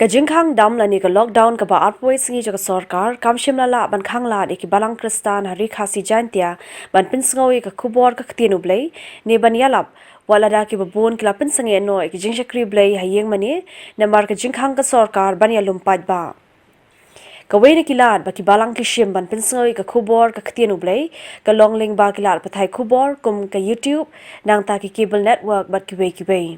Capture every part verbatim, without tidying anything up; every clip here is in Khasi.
Ka jingkhang dam lane ka lockdown kaba arphew sngi jong ka sorkar kam shym la lah ban khang lad ïa ki balang Khristan ha Ri Khasi Jaintia ban pynsngew ïa ka khubor ka ktien U Blei ne ban ïalap, wat lada kiba bun ki la pynsangeh noh ïa ki jingshakri Blei ha ïing mane namar ka jingkhang ka sorkar ban ïalum paidbah. Kawei na ki lad ba ki balang ki shim ban pynsngew ïa ka khubor ka ktien U Blei ka long lyngba ki lad pathai khubor kum ka YouTube, nangta ki cable network bad kiwei kiwei.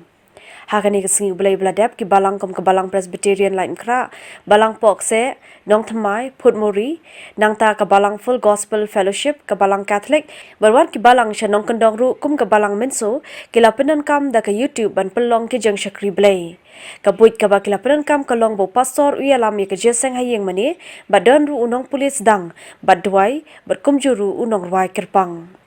Ha kane ka sngi U Blei ba la dep, ki balang kum ka Balang Presbyterian Laitumkhrah, Balang Pohkseh, Nongthymmai, Phutmuri, nangta ka Balang Full Gospel Fellowship, ka Balang Catholic bad wat ki balang sha nongkyndong ruh kum ka Balang Mynso ki la pyndonkam da ka YouTube ban pynlong ki jingshakri Blei. Ka buit kaba ki la pyndonkam ka long ba u pastor u ïalam ïa ka jingïaseng ha ïing mane bad don ruh u nongpulit sdang bad duwai bad kumjuh ruh u nongrwai kyrpang.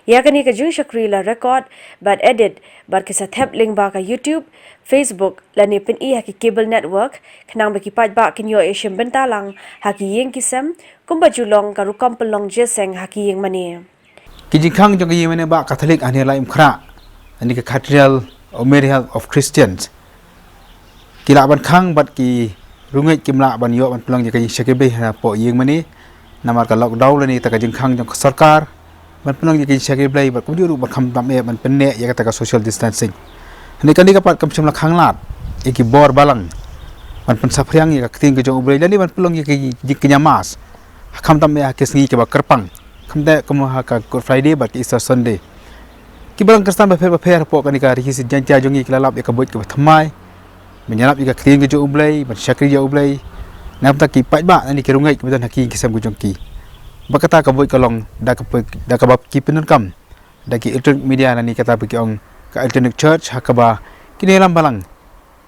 Ïa kane ka jingshakri la record bad edit bad ki sa thep lyngba ka YouTube, Facebook lane pyni ha ki cable network khnang ba ki paidbah kin ïoh ïashim bynta lang ha ki ïing ki sem kumba ju long ka rukom pynlong jingïaseng ha ki ïing mane. Ki jingkhang jong ka ïing mane ba Katholik hangne Laitumkhrah, hangne ka Cathedral of Mary Help of Christians, ki lah ban khang bad ki rungeit kim lah ban ïoh ban pynlong ïa ka jingshakri Blei hapoh ïing mane namar ka lockdown lane kata ka jingkhang jong ka sorkar ban pynlong ïa ka jingshakri Blei bad kumjuh ruh ban khamtam eh ban pynneh ïa kata ka social distancing. Hangne kane ka pat kam shym la khang lad ïa ki bor balang ban pynsaphriang ïa ka ktien ka jong U Blei lane ban pynlong ïa ka jingkñia mass, khamtam eh ha ki sngi kiba kyrpang, khamtam eh kum ha ka Good Friday bad ka Easter Sunday. Ki balang Khristan bapher bapher hapoh kane ka Ri Khasi Jaintia jong ngi ki la lap ïa ka buit kaba thymmai ban ïalap ïa ka ktien ka jong U Blei, ban shakri ïa U Blei namar ki paidbah lane ki rungeit kiba don ha ki ïing ki sem ka jong ki. Bad kata ka buit ka long da kaba, da kaba ki pyndonkam da ki electronic media lane kata ba ki ong ka electronic church ha kaba ki nongïalam balang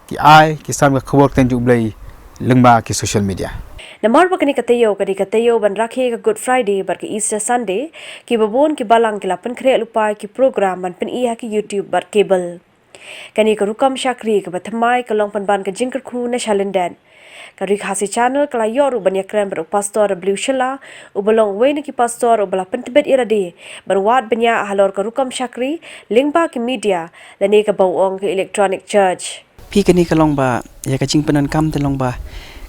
ki ai ki sam ka khubor ktien jong U Blei lyngba ki social media. Namar ba kane ka taïew ka dei ka taïew ban rakhe ka Good Friday bad ka Easter Sunday, kiba bun ki balang ki la pynkhreh lypa ïa ki program ban pyni ha ki YouTube bad cable. Kane ka rukom shakri kaba thymmai ka long pynban ka jingkyrkhu na sha lyndet. Ka Ri Khasi Channel ka la ïoh ruh ban ïakren bad u Pastor W Shylla, uba long uwei na ki pastor uba la pyntbit ïa lade ban wad bniah halor ka rukom shakri lyngba ki media lane kaba u ong ka electronic church. Phi, kane ka long ba ïa ka jingpyndonkam te long ba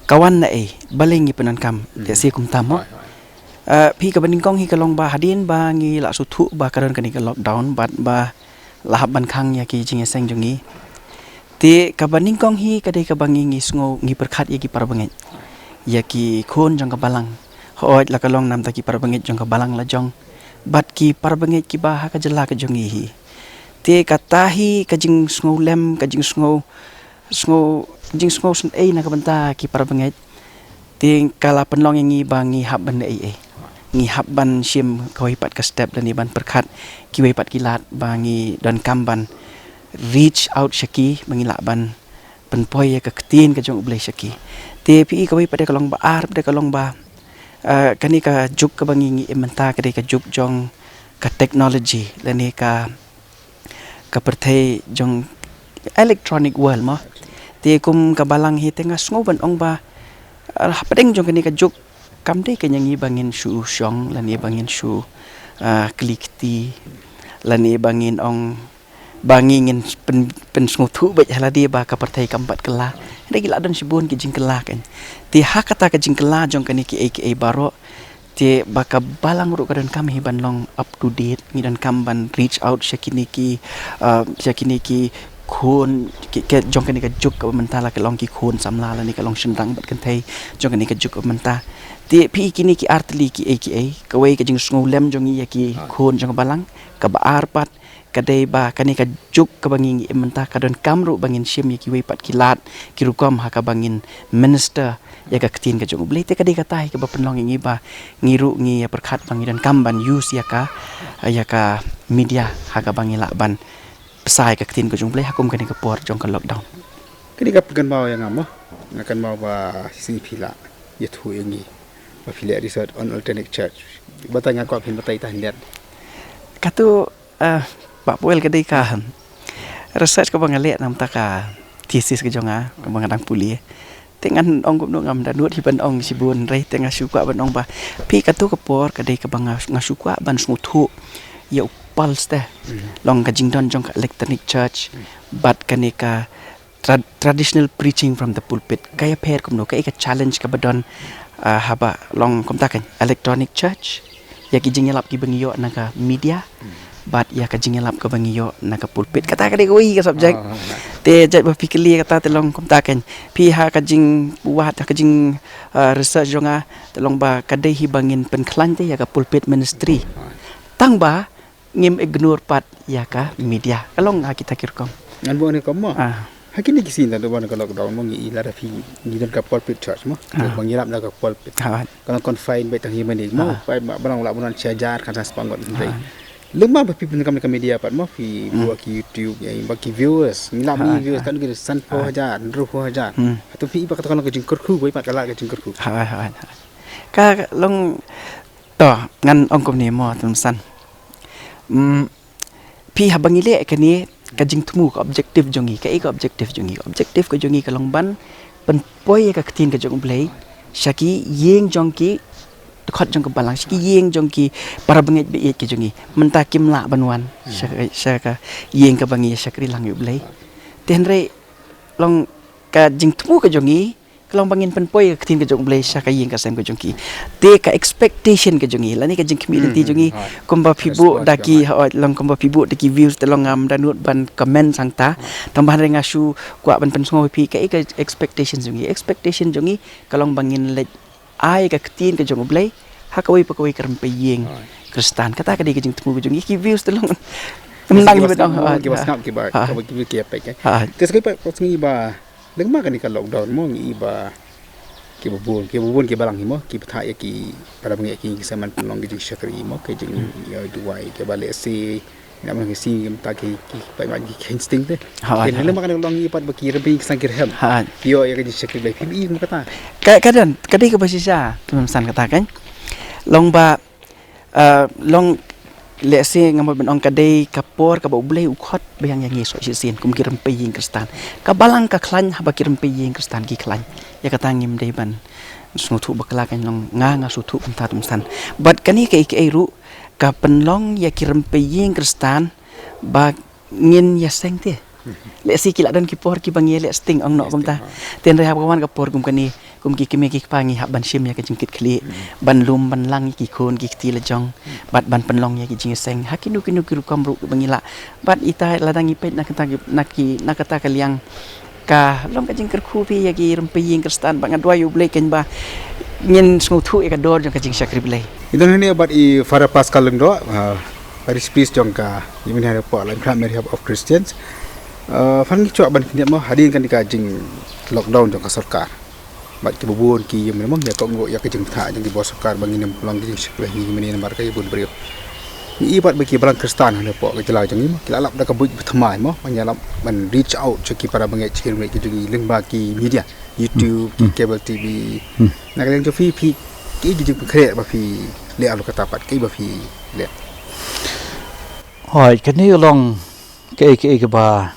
ka wan na ei, balei ngi pyndonkam, hmm, te se kumta mo. Hooid, hooid. Ah, phi, kaba nyngkong hi ka long ba hadien ba ngi la sngewthuh ba ka don kane ka lockdown bad ba la hap ban khang ïa ki jingïaseng jong ngi. Te kaba nyngkong hi ka dei kaba ngi, ngi sngew, ngi pyrkhat ïa ki para bangeit, ïa ki khun jong ka balang. Hooid, la ka long namar ki para bangeit jong ka balang la jong bad ki para bangeit kiba ha ka jylla ka jong ngi hi. Te kata hi ka jingsngewlem, ka jingsngew, sngew, jingsngew sngewsynei na ka bynta ki para bangeit. Te ka la pynlong ïa ngi ba ngi hap ban ei ei, ngi hap ban shim kawei pat ka step lane ban pyrkhat kiwei pat ki lad ba ngi donkam ban reach out sha ki, ba ngi lah ban pynpoi ïa ka ktien ka jong U Blei sha ki. Te phi, kawei pat de ka long ba ar, pat de ka long ba, eh, kane ka juk kaba ngi, ngi im mynta ka dei ka juk jong ka technology lane ka, ka pyrthei jong electronic world mo. Te kum ka balang hi te nga sngew ban ong ba, eh, hapdeng jong kane ka juk kam dei ka ïa ngi ba ngin shu shong lane ba ngin shu, ah, kli kti lane ba ngin ong ba ngi ngin pyn, pynsngewthuh beit ha lade ba ka pyrthei kam pat kylla. Hynrei ki la don shibun ki jingkylla kan. Te ha kata ka jingkylla jong kane kiei kiei baroh, te ba ka balang ruh ka donkam hi ban long up to date, ngi donkam ban reach out sha kine ki, ah, sha kine ki khun, ki, ki jong kane ka juk kaba mynta la ka long ki khun samla lane ka long shynrang bad kynthei jong kane ka juk kaba mynta. Te phi, kine ki ar tylli kiei kiei, kawei ka jingsngewlem jong ngi ïa ki khun jong ka balang, kaba ar pat ka dei ba kane ka juk kaba ngi, ngi im mynta ka donkam ruh ba ngin shim ïa kiwei pat ki lad, ki rukom ha kaba ngin minister ïa ka ktien ka jong U Blei. Te ka dei kata hi kaba pynlong ïa ngi ba ngi ruh ngi ïa pyrkhat ba ngi donkam ban use ïa ka, ïa ka media ha kaba ngi lah ban pynshai ïa ka ktien ka jong U Blei ha kum kane ka por jong ka lockdown. Kane ka pynkynmaw ïa nga mo, nga kynmaw ba shisien phi la ïathuh ïa ngi ba phi leh research on alternate church. Batai, nga kwah phin batai tang hynrei. Katu, eh, Bah Paul, ka dei ka research kaba nga leh namar ka thesis ka jong nga kaba nga dang pule. Te ngan ong kumno, ngam da nud hi ban ong shibun, hynrei te nga shu kwah ban ong ba phi, katu ka por ka dei kaba nga, nga shu kwah ban sngewthuh ïa u pulse te, hmm, long ka jingdon jong ka electronic church, hmm, bad kane ka tra- traditional preaching from the pulpit ka ïapher kumno, kaei ka challenge kaba don, ah, haba long kumta kan electronic church, ïa ki jingïalap kiba ngi ïoh na ka media bad ïa ka jingïalap kaba ngi ïoh na ka pulpit. Kata ka dei kawei ka subject. Ah. Te jait ba phi kylli kata te long kumta kan, phi ha ka jingwad, ha ka jing, ah, research jong nga, te long ba ka dei hi ba ngin pynkhlaiñ te ïa ka pulpit ministry. Tang ba ngim ignore pat ïa ka media. Ka long ha kita ki rukom. Ngan buh ne kum mo. Ah. Ha kine ki sien da ban ka lockdown mo, ngi i lada phi, ngi don ka pulpit church mo. Ah. Ba ngi ïalap da ka pulpit. Ah. Ka long confine beit tang hi mane mo. Ah. Ba ba long lah ban shi hajar kata spang got. Ah. Lem ba phi pynkam ka media pat mo, phi buh ki YouTube, ïa ba ki viewers. Ngi lah, ah, viewers kan ki san phew hajar, hynriew phew hajar. Hmm. Hato phi i ba kata ka long ka jingkyrkhu, wei pat ka lah ka jingkyrkhu. Ha ha ha. Ka long To, ngan ong kumne mo, Tun San. Mm, phi haba ngi leh kane ka jingthmu, ka objective jong ngi, kaei ka objective jong ngi? Ka objective ka jong ngi ka long ban pynpoi ïa ka ktien ka jong U Blei sha ki ïing jong ki dkhot jong ka balang, sha ki ïing jong ki para bangeit ba ïeit ka jong ngi. Mynta kim lah ban wan sha ka, sha ka ïing kaba ngi ïa shakri lang ïa U Blei. Te hynrei long ka jingthmu ka jong ngi, ka long ba ngin pynpoi ka ktien ka jong U Blei sha ka ïing ka sem ka jong ki. Te ka expectation ka jong ngi, lane ka jingkhmih lynti jong ngi, kumba phi buh da ki, hooid, long kumba phi buh da ki views, te long ngam da nud ban comment hangta. Tang ba hynrei nga shu kwah ban pynsngew ïa phi kaei ka expectation jong ngi. Expectation jong ngi ka long ba ngin leit ai ka ktien ka jong U Blei ha kawei pa kawei ka rympei ïing Khristan. Kata ka dei ka jingthmu ka jong ngi. Ki views te long. Ki ba sngap, ki ba sngap, ki ba, ki ba, ki ba peit, eh. Te sa kawei pat, pat ngi ba Lem ma kane ka lockdown mo, ngi i ba ki ba bun, ki ba bun ki balang hi mo, ki ba thah ïa ki para bangeit ki, ki sa man pynlong ki jingshakri mo, ki jing, ïa, duwai ki ba lehse. Namar ki si ki mynta ki, ki ba ma ki instinct te. Lem ma kane ka long, ngi i pat ba ki rympei ki sang ki rhem. Ki ïoh ïa ka jingshakri Blei, phi i mo kata. Ka, ka don, ka dei kaba shisha, Tun San, kata kan. Long ba Ah, long lehse nga mut ban ong ka dei ka por kaba U Blei u khot biang ïa ngi soh shisien kum ki rympei ïing Khristan. Ka balang ka khlaiñ haba ki rympei ïing Khristan ki khlaiñ. Ïa kata ngim dei ban sngewthuh bakla, kan long nga, nga sngewthuh kumta, Tun San. Bad kane kaei kaei ruh ka pynlong ïa ki rympei ïing Khristan ba ngin ïaseng te. Lehse ki la don ki por kiba ngi ïaleh sting, ong noh kumta. Te hynrei haba wan ka por kum kane, kum ki kmie ki kpa, ngi hap ban shim ïa ka jingkitkhlieh, ban lum ban lang ïa ki khun ki kti la jong, bad ban pynlong ïa ki jingïaseng ha kino kino ki rukom ruh ba ngi lah. Bad ita lada ngi peit na kata ki, na ki, na kata ka liang, ka long ka jingkyrkhu phi ïa ki rympei ïing Khristan, ba nga duwai ïa U Blei kan ba ngin sngewthuh ïa ka dor jong ka jingshakri Blei. Ngi don hangne bad i Father Pascal Lyngdoh, ah, Parish Priest jong ka Ïingmane Hapoh Laitkhrap Mary Help of Christians. Ah, Father, ngi kwah ban kynnoh mo, hadien kane ka jing lockdown jong ka sorkar, bad ki ba bun ki ïingmane mo, ïa ka, ïa ka jingbatai jong ki bor sorkar ba ngin ym pynlong ka jingshakri Blei hi mane namar ka ïa bun briew. Ngi i pat ba ki balang Khristan hangne hapoh ka jylla jong ngi mo, ki la lap da ka buit ba thymmai mo, ban ïalap ban reach out sha ki para bangeit, sha ki rangbah ki jong ngi lyngba ki media, YouTube, ki cable T V. Na ka liang jong phi, phi, ki, ki jingpynkhreh ba phi leh halor kata pat, ki ba phi leh. Hooid, kane ka long kaei kaei kaba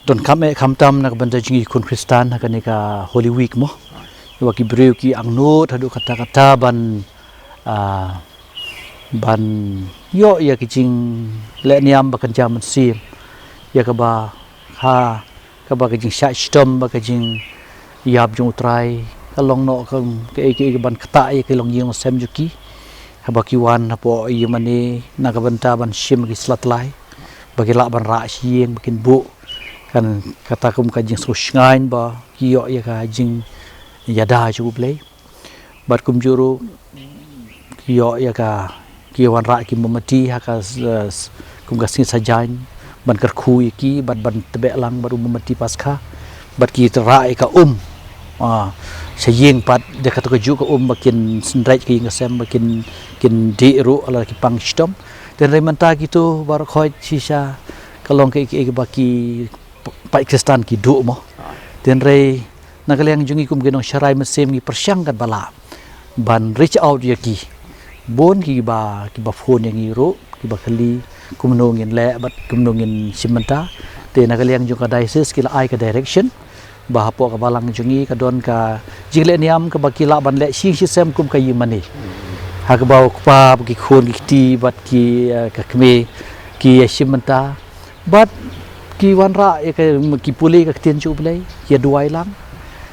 donkam eh khamtam na ka bynta jong ngi khun Khristan ha kane ka Holy Week mo. Ïa ba ki briew ki angnud haduh katta katta ban, ah, ban ïoh ïa ka jinglehniam ba kynja mynsiem, ïa kaba ha kaba ka jingshah shitom bad ka jingïap jong U Trai ka long noh kum kaei kaei kaban ktah ïa ka longïing longsem jong ki. Haba ki wan hapoh ïingmane na ka bynta ban shim ki sla tlai, ba ki lah ban rah sha ïing ba kin buh, kan, kata kum ka jingsngewshngaiñ ba ki ïoh ïa ka jingïada jong U Blei. Bad kumjuh ruh ki ïoh ïa ka, ki wanrah ki mombati ha ka, eh, kum ka sngi Saitjaiñ ban kyrkhu ïa ki, bad ban tbeh lang bad u mombati Paskha. Bad ki rah ïa ka um, ah, sha ïing pat, da kato kajuh ka um ba kin synreit ka ïing ka sem, ba kin, kin dih ruh lada ki pang shitom. Te hynrei mynta kito baroh khoit shisha ka long kaei kaei ba ki paid Khristan ki duh mo. Te hynrei na ka liang jong ngi kum ki nongsharai mynsiem ngi pyrshang katba lah ban reach out ïa ki. Bun kiba, kiba phone ïa ngi ruh, kiba kylli kumno ngin leh bad kumno ngin shim bynta. Te na ka liang jong ka diocese ki la ai ka direction ba hapoh ka balang jong ngi ka don ka jinglehniam kaba ki lah ban leh shi, shi sem kum ka ïingmane, ha kaba u kpa bad ki khun ki kti bad ki, eh, ka kmie ki ïa shim bynta. Bad Ki wanrah ïa ka, ki pule ka ktien jong U Blei, ïa duwai lang.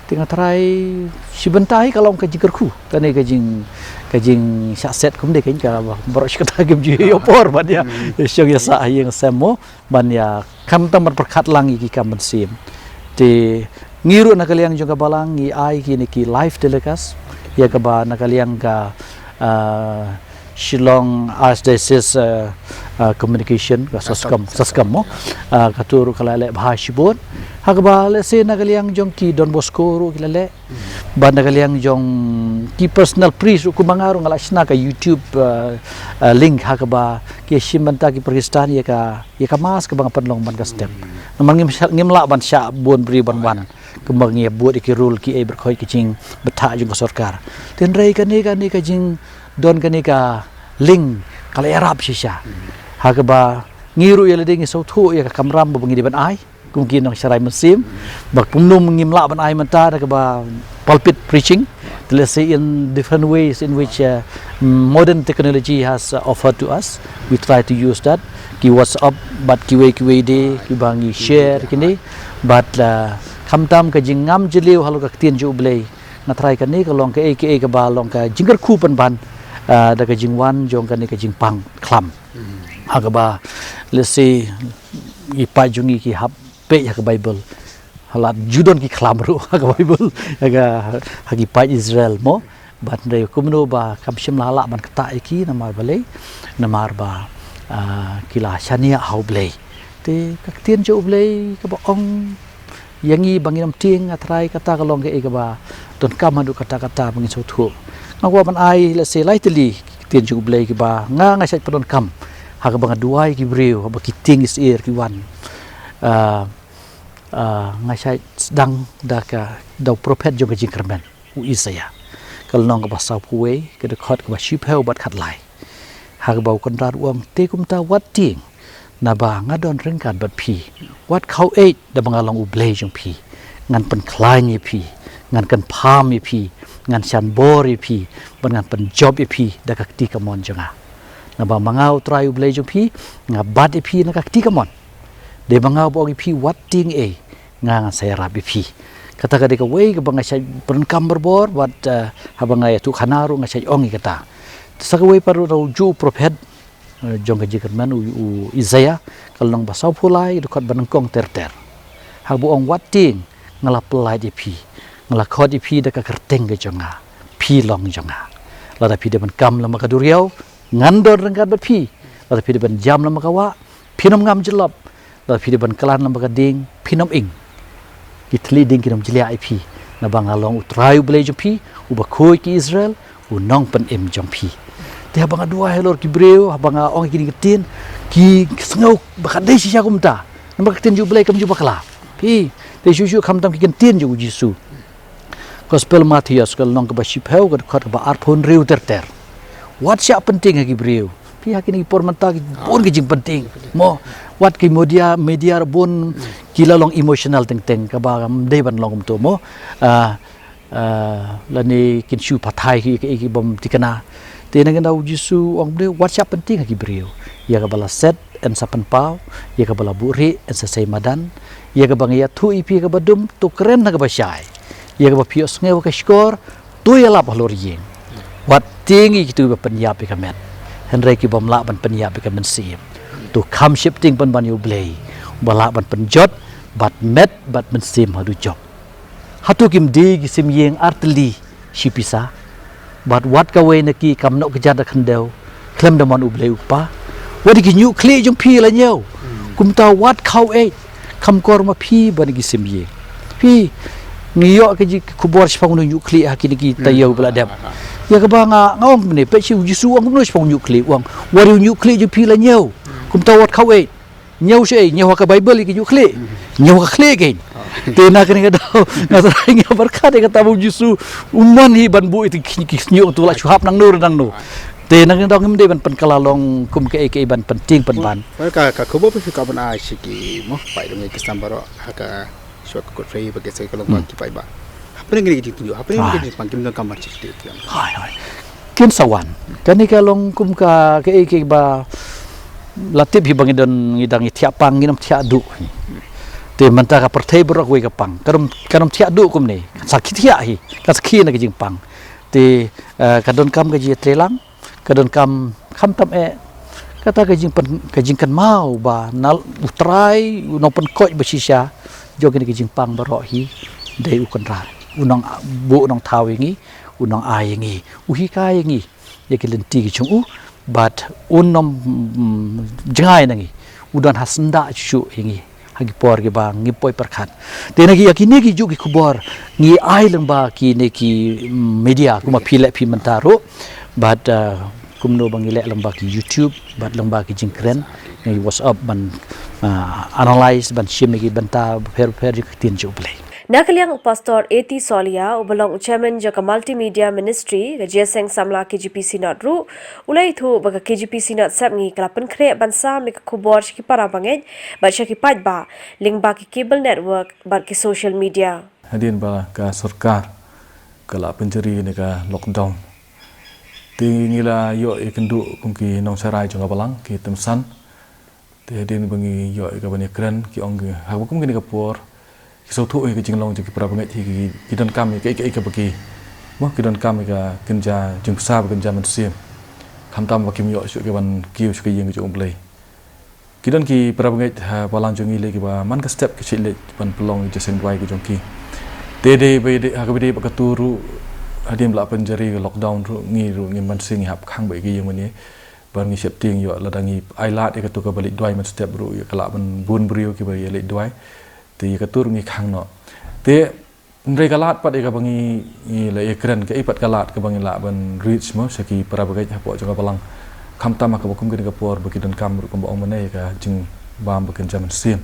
Te nga tharai shi bynta hi ka long ka jingkyrkhu. Kane ka jing, ka jingshah set kumne ka, ka baroh shi katta kim ju ïoh por ban ïa shong ïa sah ïing sem mo, ban ïa khamtam ban pyrkhat lang ïa ki kam mynsiem. Te ngi ruh na ka liang jong ka balang ngi ai kine ki live telecast ïa kaba na ka liang ka, ah, Shillong Archdiocese, ah, ah, Communication, ka SOSCOM, SOSCOM mo. Ah, katu ruh ka la leh bha shibun. Ha kaba lehse na ka liang jong ki Don Bosco ruh ki la leh. Bad na ka liang jong ki personal priest ruh kumba nga ruh nga la shna ka YouTube, ah, ah, link ha kaba ki shim bynta ki Protestant ïa ka, ïa ka mass kaba nga pynlong man ka step. Namar ngim shah, ngim lah ban shah bun briew ban wan. Kumba ngi ïa bud ïa ki rule ki ei byrkhoit ki jingbthah jong ka sorkar. Te hynrei kane, kane ka jingdon kane ka link ka la ïarap shisha. Ha kaba ngi ruh ïa lade ngi sngewthuh ïa ka kamram ba ngi dei ban ai kum ki nongsharai mynsiem. Ba kumno ngim lah ban ai mynta da kaba pulpit preaching. Te let's say in different ways in which, uh, modern technology has, uh, offered to us. We try to use that. Ki WhatsApp, bad kiwei kiwei de, kiba ngi share kine. Bad, uh, khamtam ka jingngam jylliew halor ka ktien jong U Blei. Nga tharai kane ka long kaei kaei kaba long ka jingkyrkhu pynban, uh, da ka jingwan jong kane ka jingpang khlam. Ha kaba, let's say, i paid jong ngi ki hap peit ha ka Bible. Halor ju don ki khlam ruh ha ka Bible, ha ka, ha ki paid Israel mo. Bad hynrei kumno ba kam shym la lah ban ktah ïa ki namar balei, namar ba, ah, ki la shaniah ha U Blei. Te ka ktien jong U Blei kaba ong ïa ngi ba ngin ym tieng, nga tharai kata ka long kaei kaba donkam haduh katta katta ba ngin sngewthuh. Nga kwah ban ai, let's say, lai tylli ki ktien jong U Blei kiba nga, nga shait pyndonkam ha kaba nga duwai ki briew, haba ki tieng ki syiar ki wan. Ah, ah, nga shait sdang da ka, da u prophet jong ka jingkyrmen, u Isaiah. Ka lynnong kaba sawphew wei, ka dkhot kaba shiphew bad khatlai. Ha kaba u Kynrad u ong, te kumta wat tieng, naba nga don ryngkat bad phi. Wat khaw eit, da ba nga long U Blei jong phi. Ngan pynkhlaiñ ïa phi, ngan kynpham ïa phi, ngan shan bor ïa phi, bad ngan pynjop ïa phi da ka kti kamon jong nga. Naba ma nga U Trai U Blei jong phi, nga bat ïa phi na ka kti kamon. Dei ma nga uba ong ïa phi wat tieng ei, nga ngan sa ïarap ïa phi. Kata ka dei kawei kaba nga shait pyndonkam barabor, bad, eh, haba nga ïathuh khana ruh nga shait ong ïa kata. Sa kawei pat ruh na uju u prophet, eh, jong ka jingkyrmen u, u Isaiah, ka lynnong ba sawphew lai, dkhot ba nyngkong ter ter. Haba u ong wat tieng, nga la pyllait ïa phi, nga la khot ïa phi da ka kyrteng ka jong nga, phi long jong nga. Lada phi dei ban kam lem bad ka duriaw, ngan don ryngkat bad phi. Lada phi dei ban jam lem bad ka wah, phin ym ngam jyllop. Lada phi dei ban klan lem bad ka ding, phin ym ing. Ki thylli ding kin ym jliah ïa phi. Naba nga long U Trai U Blei jong phi, uba khuid ki Israel, u nongpynim jong phi. Te haba nga duwai halor ki briew, haba nga ong ïa kine ki ktien, ki sngew ba ka dei shisha kumta. Namar ka ktien jong U Blei kam ju bakla. Phi, te shuh shuh khamtam ki ktien jong U Jisu. Gospel Mathaios ka lynnong kaba shiphew, ka dkhot kaba arphew hynriew ter ter. Wat shah pyntieng ha ki briew. Phi, ha kine ki por mynta ki bun ki jingpyntieng. Mo, wat ki media, media bun ki la long emotional teng teng, kaba ym dei ban long kumto mo. Ah, ah, lane kin shu pathai ki, ki, ki bym thikna. Te na ka daw U Jisu u ong, wat shah pyntieng ha ki briew. Ïa kaba la set yn sa pynpaw, ïa kaba la buhrieh yn sa sei madan, ïa kaba ngi ïathuh ïa phi ha kaba dum, to kren ha kaba shai. Ïa kaba phi ïohsngew ha ka shkor, to ïalap halor ïing. Wat tieng ïa kito kiba pynïap ïa ka met, hynrei ki bym lah ban pynïap ïa ka mynsiem. To kham sheptieng pynban ïa U Blei, uba lah ban pynjot bad met bad mynsiem haduh jop. Hato kim die ki sim ïing artylli shi pisa? Bad wat kawei na ki kam noh kjat da khyndew khlem da mon U Blei U Kpa? Wat ki ñiuh khlieh jong phi la ñiew. Kumta wat khaw eit, kham kor ma phi ban ki sim ïing. Phi, ngi ïoh ka ji khubor shaphang u ñiuh khlieh ha kine ki taïew ba la dep. Ïa kaba nga, nga ong kumne, peit shi U Jisu u ong kumno shaphang u ñiuh khlieh, u ong, wat u ñiuh khlieh jong phi la ñiew. Kumta wat khaw eit. Ñiew shi ei, ñiew ha ka Bible ïa ki ñiuh khlieh. Ñiew ha ka khlieh kein. Te na kane ka daw, nga tharai ngi pyrkhat ïa kata ba U Jisu u mon hi ban buh ïa ki, ki ñiuh, to la shu hap nangno re nangno. Te na kane ka daw ngim dei ban pynkylla long kum kaei kaei ban pyntieng pynban. Ka, ka khubor ba phi kwah ban ai sha ki mo, paidbah Khristan baroh ha ka shuwa ka kut phi ba ki sngewthuh long ba ki paidbah. Hapdeng kine ki jingtynjuh, hapdeng kine ki jingpang, kim donkam ban sngewthuh. Hai, hai. Kin sa wan. Kane ka long kum ka, kaei kaei ba La tip hi ba ngi don, ngi dang ngi thiah pang, ngim thiah duh. Te mynta ka pyrthei baroh kawei ka pang. Kan ym, kan ym thiah duh kumne. Kan sakhi thiah hi. Kan sakhi na ka jingpang. Te, eh, ka donkam ka jingïatreilang, ka donkam khamtam eh. Kata ka jingpyn, ka jingkynmaw ba na U Trai u nongpynkhuid ba shisha jong kine ki jingpang baroh hi dei U Kynrad. U nongbuh nongthaw ïa ngi, u nongai ïa ngi, u hikai ïa ngi ïa ki lynti ki jong u, bad un ym, mm, jngai na ngi, u don ha syndah shuh ïa ngi ha ki por kiba ngim poi pyrkhat. Te na ki, ïa kine ki juh ki khubor ngi ai lyngba kine ki, mm, media, kumba phi leh phi mynta ruh, bad, ah, kumno ba ngi leh lyngba ki YouTube bad lyngba ki jingkren, ngi WhatsApp ban, ah, analyse, ban shim ïa ki bynta bapher bapher jong ka ktien jong U Blei. Na ka liang u Pastor A T Solia, uba long u Chairman jong ka Multimedia Ministry ka Jingïaseng Samla K J P Synod ruh, u la ïathuh ba ka K J P Synod Sepngi ka la pynkhreh ban sam ïa ka khubor sha ki para bangeit bad sha ki paidbah lyngba ki cable network bad ki social media. Hadien ba ka sorkar ka la pynjari ïa ka lockdown, te ngi la ïoh ïakynduh kum ki nongsharai jong ka balang, ki tymmen. Te hadien ba ngi ïoh ïa ka ban ïakren, ki ong ki, ha kaba kum kine ki por, ki sngewthuh ïa ka jinglong jong ki para bangeit hi, ki, ki donkam ïa ka, ïa ka, ïa ka ba ki, mo, ki donkam ïa ka kynja jingpynsah bad kynja mynsiem. Khamtam ba kim ïoh shuh ka ban kiew sha ka ïing jong U Blei. Ki don ki para bangeit ha balang jong ngi lei kiba man ka step ki shait leit ban pynlong ïa ka jingïaseng duwai ka jong ki. Te dei ba dei, ha kaba dei ba katu ruh, hadien ba la pynjari ka lockdown ruh, ngi ruh ngim mynsiem, ngi hap khang beit ïa ka ïing mane. Ba ngi sheptieng ïoh lada ngi ai lad ïa katu kaba leit duwai mynstep ruh ïa ka lah ban bun briew kiba ïa leit duwai. Te ïa katu ruh ngi khang noh. Te hynrei ka lad pat ïa kaba ngi, ngi la ïakren, kaei pat ka lad kaba ngi lah ban reach, mo, sha ki para bangeit hapoh jong ka balang. Khamtam ha kaba kum kine ki por ba ki donkam ruh kumba ong mynne ïa ka jingbam bad kynja mynsiem,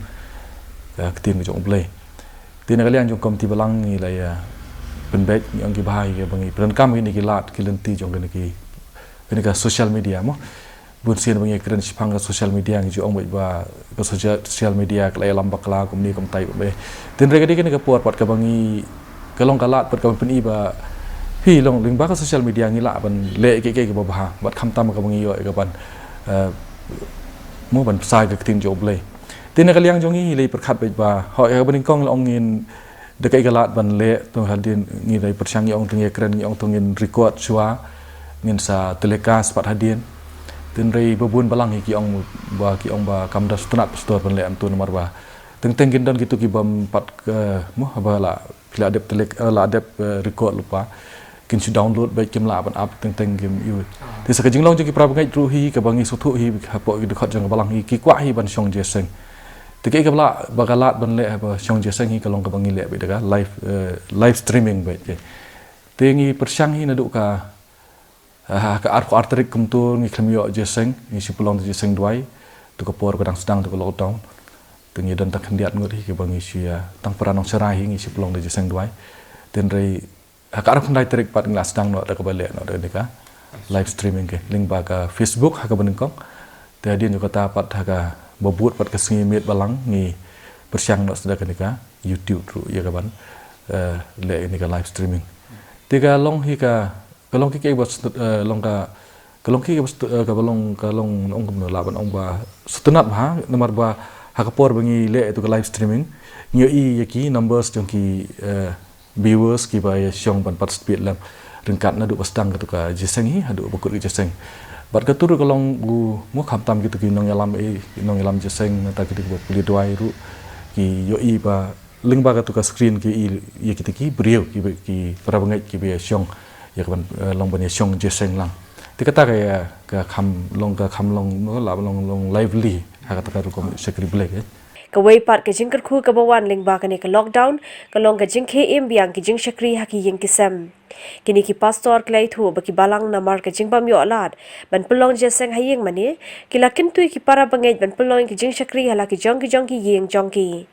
ka ktien ka jong U Blei. Te na ka liang jong ka komiti balang ngi la ïa pynbeit, ngi ong ki bha ïa kaba ngi pyndonkam ïa kine ki lad ki lynti jong kine ki, kine ka social media, mo. Bun sien ba ngi kren shaphang ka social media, ngi ju ong beit ba ka social, social media ka la ïalam bakla kumne kumtai kumne. Te hynrei ka dei kane ka por pat kaba ngi, ka long ka lad pat kaba pyn-i ba phi long lyngba ka social media ngi lah ban leh kiei kiei kiba bha, bad khamtam kaba ngi ïoh ïa ka ban, eh, mo, ban pynsah ïa ka ktien jong U Blei. Te na ka liang jong ngi, ngi la pyrkhat beit ba, hooid, ha kaba nyngkong la ong ngin, da kaei ka lad ban leh, to hadien ngi la pyrshang, ngi ong to ngi kren, ngi ong to ngin record shuwa, ngin sa telecast pat hadien. Te hynrei ba bun balang hi ki ong ba, ki ong ba kam da sngewtynnat pastor ban leh kumto namar ba teng teng kin don kitu ki bym pat, eh, mo, haba la, phi la dep telek, eh, la dep, eh, record lypa, kin shu download beit, kim lah ban ap, teng teng kim ïoh. Te sa ka jinglong jong ki para bangeit ruh hi kaba ngi sngewthuh hi hapoh ki dkhot jong ka balang hi, ki kwah hi ban shong jingïaseng. Te kaei kaba lah, ba ka lad ban leh haba shong jingïaseng hi ka long kaba ngi leh beit da ka live, eh, live streaming beit, eh. Te ngi pyrshang hi naduh ka, ah, ka arphew ar tarik kumto ngi khlem ïoh jingïaseng, ngi shu pynlong da jingïaseng duwai, to ka por ka dang sdang to ka lockdown. Te ngi don tang khyndiat ngut hi kaba ngi shu ïa, tang para nongsharai hi ngi shu pynlong da jingïaseng duwai. Te hynrei ha ka arphew khyndai tarik pat ngi la sdang noh da kaba leh noh da kane ka live streaming ka lyngba ka Facebook ha kaba nyngkong. Te hadien jong kata pat ha kaba bud pat ka sngi miet balang ngi pyrshang noh sa da kane ka YouTube ruh ïa ka ban, eh, leh ïa kane ka live streaming. Te ka long hi ka, ka long kiei kiei ba sngewtynnat, eh, long ka, ka long kiei kiei ba sngewtynnat, eh, kaba long, ka long, ong kumno lah ban ong ba sngewtynnat bha, namar ba ha ka por ba ngi leh ïa tu ka live streaming, ngi ïohi ïa ki numbers jong ki, eh, viewers kiba ïa shong ban participate lem ryngkat naduh ba sdang katu ka jingïaseng hi haduh ba kut ka jingïaseng. Bad katu ruh ka long u, mo, khamtam kitu ki nongïalam, eh, ki nongïalam jingïaseng, nangta kitu kiba pule duwai ruh ki ïohi ba lyngba katu ka screen ki ïohi ïa kita ki briew kiba, ki para bangeit kiba ïa shong ïa ka ban, eh, long ban ïa shong jingïaseng lang. Te kata ka ïa, ka kham long, ka kham long, mo, lah long, long lively ha kata ka rukom shakri Blei, eh. Kawei pat ka jingkyrkhu kaba wan lyngba kane ka lockdown ka long ka jingkhie im biang ki jingshakri ha ki ïing ki sem. Kine ki pastor ki la ïathuh ba ki balang namar ka jingbym ïoh lad ban pynlong jingïaseng ha ïing mane, ki la kyntu ïa ki para bangeit ban pynlong ïa ki jingshakri ha la ki jong ki jong ki ïing jong ki.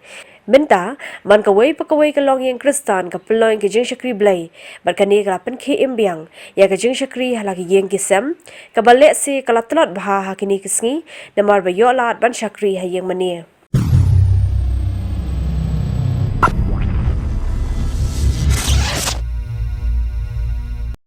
Mynta, man kawei pa kawei ka longïing Khristan ka pynlong ïa ki jingshakri Blei, bad kane ka la pynkhie im biang ïa ka jingshakri ha la ki ïing ki sem, kaba lehse ka la tlot bha ha kine ki sngi, namar ba ïoh lad ban shakri ha ïing mane.